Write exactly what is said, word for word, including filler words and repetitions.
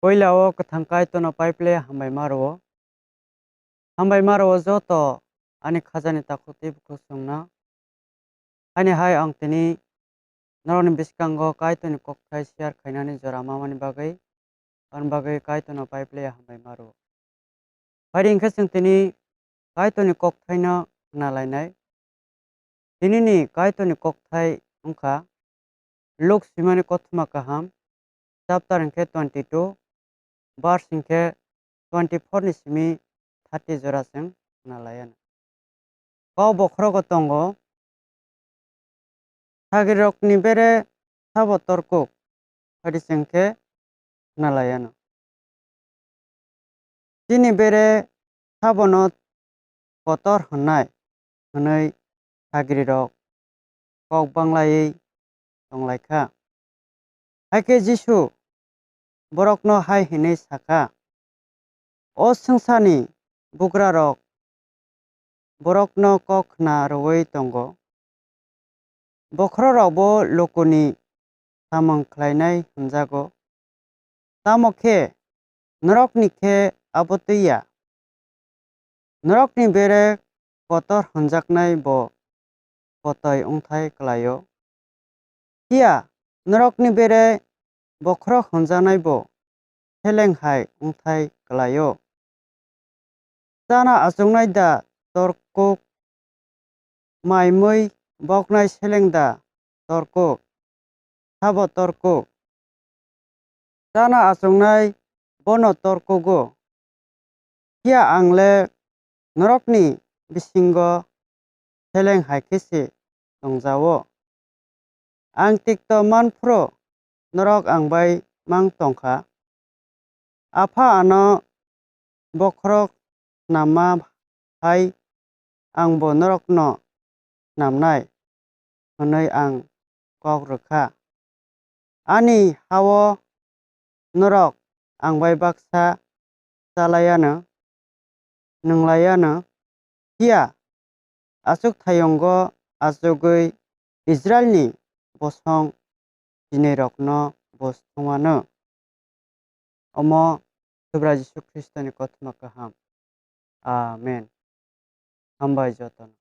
Puila o kwthang Kaitorno paiple hambai ma rwo. Hambai ma rwo joto ani khajani takhuk tei bukhuk chwngno. Haini hai ang tini norokni bwskango Kaitorni kokthai share khainani jora mamani bagwi, aboni bagwi Kaitorno paiple hambai ma rwo. Phaidi hwnkhe chwng tini Kaitorni kokthaino khna lainai. Tinini Kaitorni kokthai wngkha Luk swimani kothoma kaham, chapter hwnkhe twenty two, verse hwnkhe twenty four ni simi thirty jora chwng khna laianw. Kok bokhorogo tongo, sagrirokni bere sabo torkuk, phaidi chwng khe khna laianw. Chini bere sabono kotor hwnnai, hwnwi sagrirok kok banglaiwi tonglaikha. Hakhe Jisu borokno hai hwnwi sakha, O swngcharni bugrarok borokno kok khna rwui tongo. Bokhorokbo lukuni samung khlainai hwnjago. Tamo khe norokni khe abo twi ya. Norokni bere kotor hwnjaknai bo kotoi wngthai klaio. Phiya norokni bere bokhorok hwnjaknai bo seleng hai wngthai klaio. Chana achuknai da torkuk, mai mui boknai seleng da torkuk, sabo torkuk. Chana achuknai bono torkugo. Phiya ang le norokni bisingo seleng hai khe se tongja-o. Ang tikto man phuru norok ang bai mang tong kha. Apha ano bokhorok snamma hai angbo norokno snamnai hwnwi ang kok rw kha. Ani ha-o norok ang bai baksa cha lai anw, nwng lai anw, phiya achukthayungo achugwi Israilni bosong chinwirokno buj thung anw. Omo Subrai Jisu Khristoni kothoma kaham. Amen. Hambai jotono.